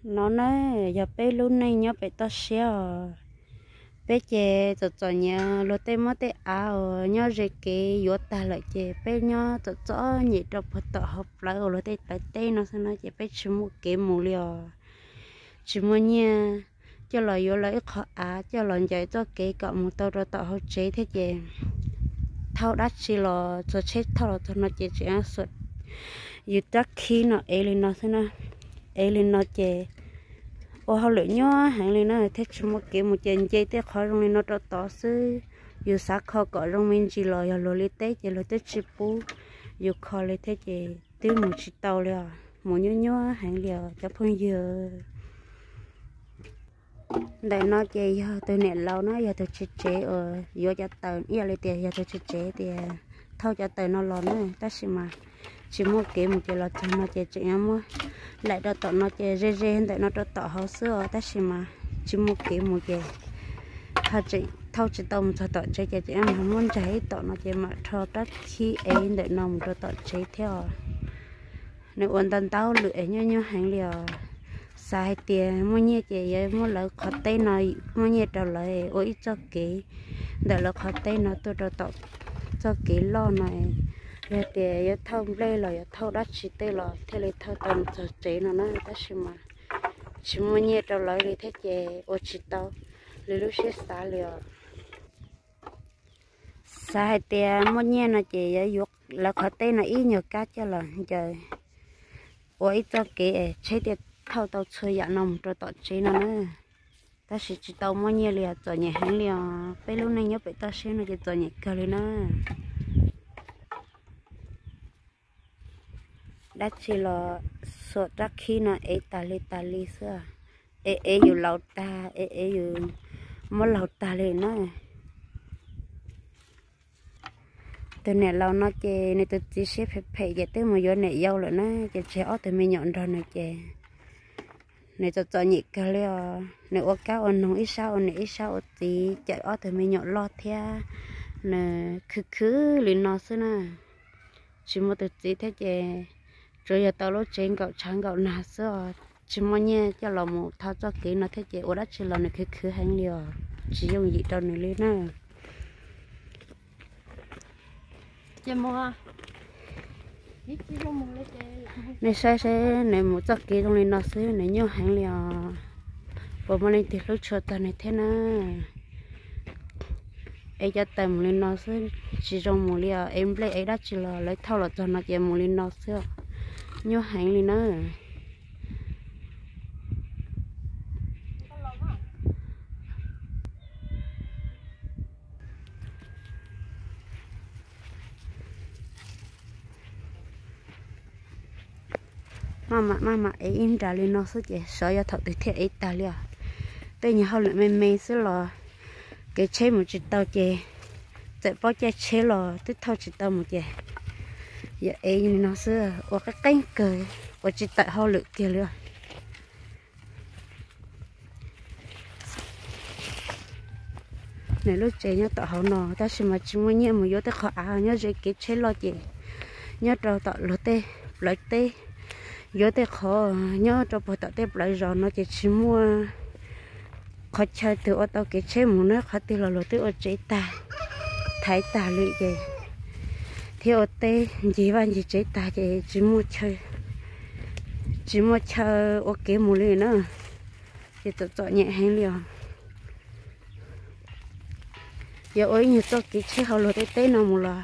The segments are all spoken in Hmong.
No na, yog peb lub neej nyob pem toj siab os. Peb ces txom txom nyem, luag tej muab tej av uas nyob ze kev yuav tag lawm ces peb nyob txom txom nyem rau puag tom hauv plawv uas luag tej plawv teb no xwb na ces peb tsis muaj kev mus li os. Tsis muaj nyiaj coj los yuav lawv ib qho av coj los ncaws txoj kev kom mus tau rau tom hauv tsev thiab ces thauj dab tsi los txog tsheb thauj los txog no ces tseem xuas yus rab khib no ev li no xwb na. Ev li no ces ua hauj lwm nyuaj heev li na thiab tsis muaj kev mus ces nce tej qhov zoo li no rau tod xwb. Yus xav kho kom zoo me ntsis los yog luag li teb ces luag twb tsis pub yus kho li thiab ces twb mus tsis tau li os, mus nyuaj nyuaj heev li os cov phooj ywg. Ntawm no ces yog tus niam laus na, yog tus tswv tsev uas yuav cov taws, ib yam li tias yog tus tswv tsev tias thauj cov taws no los na, tab sis mas tsis muaj kev mus ces los txog no ces tseem yuav muab laim rau tom no ces ze ze ntawm no rau tom hauv xwb os, tab sis mas tsis muaj kev mus ces ho tseem thauj tsis tau mus txog tom tsev ces tseem yuav muab ntsaig ib tom no ces mam rho rab khib ev ntawm no mus rau tom tsev thiab os. Nws ua ntau ntau lwm es nyuaj nyuaj heev li os. Xav hais tias muaj nyiaj ces yuav muab lawv qhov teb no, muaj nyiaj rau lawv ua ib txoj kev ntawm lawv qhov teb no tuaj rau tom txoj kev loj no, yog tias yuav thauj nplej los yuav thauj dab tsi tej los thiaj li thauj tau mus txog tsev no na, tab sis mas tsis muaj nyiaj rau lawv li thiab ces ua tsis tau li lub siab xav li os. Xav hais tias muaj nyiaj no ces yuav yuav lawv qhov teb no ib nyuag kab coj los ncaws ua ib txoj kev es tsheb thiaj thauj tau txhua yam no mus rau tom tsev no na. Tab sis tsis tau muaj nyiaj li os, txom nyem heev li os, peb lub neej nyob pem toj siab no ces txom nyem kawg li na. Dab tsi los xuas rab khib no ev tas li tas li xwb, ev ev yus laus tag, ev ev yus muab laus tag li na. Tus niam laus no ces nws tus txiv siab phem phem ces twb mus yuav niam yau lawm na, ces tseg ob tug me nyuam nrog nws ces nws txom txom nyem kawg li os. Nws ua kab ua noog ib sab ua niam ib sab ua txiv, cawm ob tug me nyuam loj thiab, nws khwv khwv li no xwb na. Tsis muaj tus txiv thiab ces tsuas yog tau lub tsev nkaum tshav nkaum nag xwb os. Tsis muaj nyiaj coj los mus thauj txoj kev no thiab ces ua dab tsi los nws khwv khwv heev li os, tsis yooj yim rau nws li na. Nej saib seb nws mus txoj kev zoo li no xwb nws nyuaj heev li os. Puas muaj leej twg hlub tshua txog nws thiab na? Ev cov taws mus li no xwb, tsis zoo mus li os. Ev nplej ev dab tsi los lawv thauj los txog no ces mus li no xwb, nyuaj heev li na. Maj mam maj mam ev ib nra li no xwb ces xyov yog thaum twg thiaj ev tag li os. Tej nyuag hauj lwm me me xwb los kev tsheb mus tsis tau ces txawm pob caij tsheb los twb thauj tsis tau mus ces yog ev li no xwb ua qeeb qeeb kawg, ua tsis tawm hauj lwm kiag li os. Nws lub tsev nyob tom hauv no tab sis mas tsis muaj nyiaj mus yuav tej qhov av nyob ze kev tsheb loj ces nyob rau tom luag tej plawv teb, yuav tej qhov nyob rau puag tom tej plawv zos no ces tsis muaj qhov chaw twg ua tau kev tsheb mus na, qhov twg los luag twb ua tsev tag, thaiv tag li ces thiab ua teb ncig vaj ncig tsev tag ces tsis muaj chaw, tsis muaj chaw ua kev mus li na. Ces txom txom nyem heev li os. Yuav ua ib nyuag txoj kev tsheb hauv luag tej teb no mus los,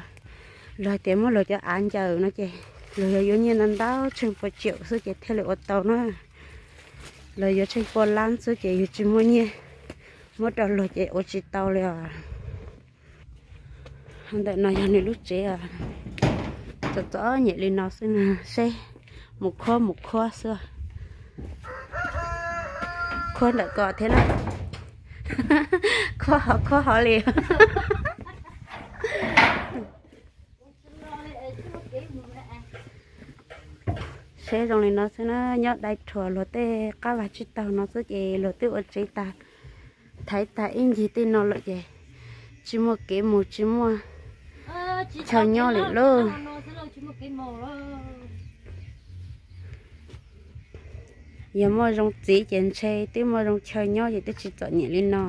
luag tias muab luag cov av ncaws no ces luag yuav yuav nyiaj ntau ntau tsheej pua tsiaum xwb ces thiaj li ua tau na. Los yuav tsheej pua lab xwb ces yus tsis muaj nyiaj muab rau luag ces ua tsis tau li os. Ntawm no yog nws lub tsev, txom txom nyem li no xwb na, seb mus khuab mus khuab xwb. Khuab ntawm ko thiab na, khuab hov khuab hov li. Seb zoo li no xwb na, nyob dai rhuav luag tej qab vag tsib taug no xwb ces luag twb ua tsev tag, thaiv tag ib ncig tej no lawm ces tsis muaj kev mus tsis muaj chaw nyob li lauj. Tsis muaj kev mus. Yog muaj zoo txiv ces ntshe twb muaj zoo chaw nyob ces twb tsis txom nyem li no.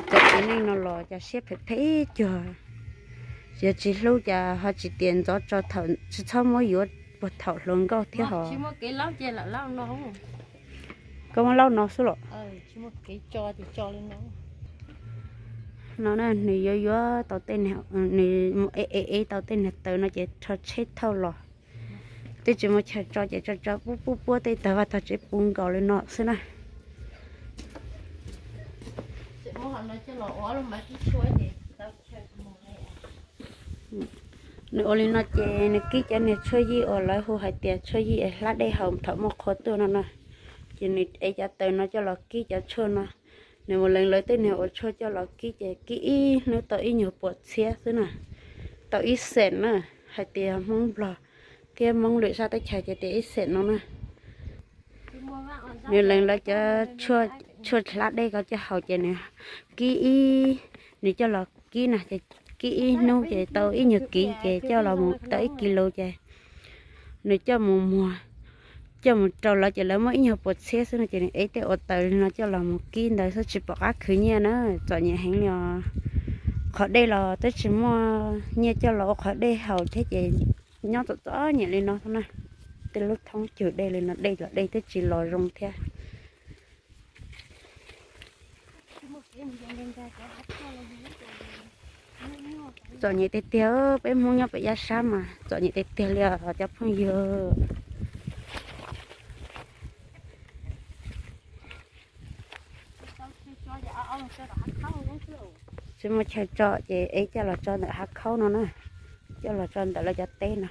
Cov txiv neej no los cas siab phem phem cuag, yog tsis hlub cas ho tsis tias ntxov tso thaum tsis txhob muab yuav puag thaum hluas nkauj thiab hos. Koj muab laub no xwb los? No na, nws yuav yuav tau tej, nws mus ev ev ev tau tej niag taws no ces rho tsheb thauj los. Twb tsis muaj chaw tso ces tso tso puab puab puab tej tag vaj tag tsev puv nkaus li no xwb na. Nws ua li no ces nws kib cov niag tshuaj yij uas lawv hu hais tias tshuaj yij es hlab dej haus thaum muaj qhua tuaj no na. Ces nws ev cov taws no coj los kib cov tshuaj no. Nws mus lees lawv tej niag ua tshuaj coj los kib ces kib ib hnub tau ib nyuag puas txhiab xwb na. Tau ib xees na, hais tias Hmoob Nplog thiab Hmoob lwm sab teb chaws ces tias ib xees no na. Nws lees lawv cov tshuaj hlab dej ko coj haus ces nws kib ib, nws coj los kib na ces kib ib hnub ces tau ib nyuag kiv ces coj los mus tau ib kis lus ces nws coj mus muag, coj mus rau lawv ces lawv muab ib nyuag puas txhiab xwb no ces nws ev tej ua taws li no coj los mus kib ntawd xwb tsis pom qab khwv nyiaj na, txom nyem heev li os. Qhov dej los twb tsis muaj nyiaj coj los ua qhov dej haus thiab ces nyob txom txom nyem li no xwb na. Tej lub thoob cug dej li no dej los dej twb tsis los zoo thiab. Txom nyem tiag tiag, peb Hmoob nyob pem yaj sab mas txom nyem tiag tiag li os cov phooj ywg. Tsis muaj chaw tso ces ev coj los tso ntawm hav khaub no na, coj los tso ntawm lawv cov teb no.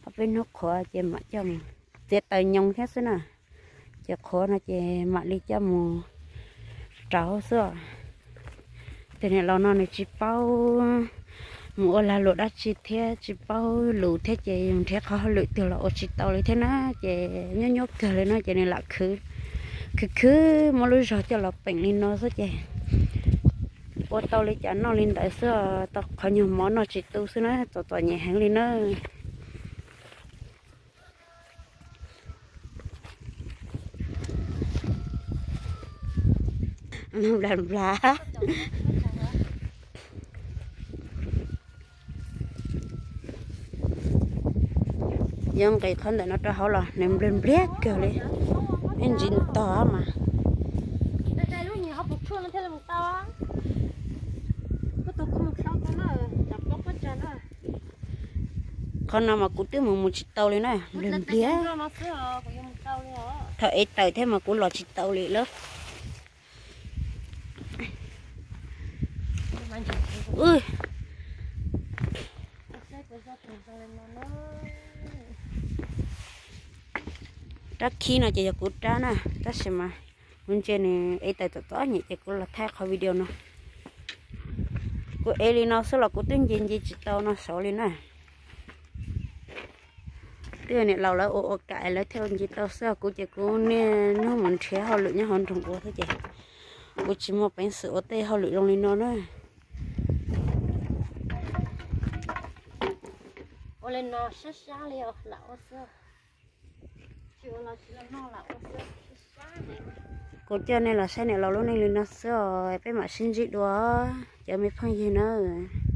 Ho peb hnub qhuav ces mam coj mus txiav taws nyoos thiab xwb na. Ces qhuav no ces mam li coj mus rauv xwb. Tus niam laus no nws tsis paub mus ua lag luam dab tsi thiab tsis paub lus thiab ces yus nrhiav qhov hauj lwm twg los ua tsis tau li thiab na. Ces nyuaj nyuaj kawg li no ces nws lam khwv, khwv khwv muab lub zog coj los peem li no xwb ces ua tau li cas noj li ntawd xwb, tau qhov nyuag mov noj tsis tu xwb na, txom txom nyem heev li na. Nplas nplas. Yuav nqis qhov ntawm no rau hauv los nws npliag npliag kawg li. Ib ntsis ntog mas. Qhov no mas kuv twb mus mus tsis tau li na, npliag npliag. Thaum ev taws thiab mas kuv los tsis tau li lawm. Rab khib no ces yog kuv rab na, tab sis mas kuv ntsia nws ev taws txom txom nyem ces kuv los thaij qhov video no. Kuv ev li no xwb los kuv twb nce nce tsis tau no saud li na. Twb niam laus lawv ua ua kam lawv thiaj nce tau xwb, kuv ces kuv niaj hnub mus nrhiav hauj lwm nyob hauv nroog ua thiab ces kuv tsis muaj peev xwm ua tej hauj lwm zoo li no na. Kuv coj nej los saib niam laus lub neej li no xwb os, peb mam sib ntsib dua cov me phooj ywg nawb.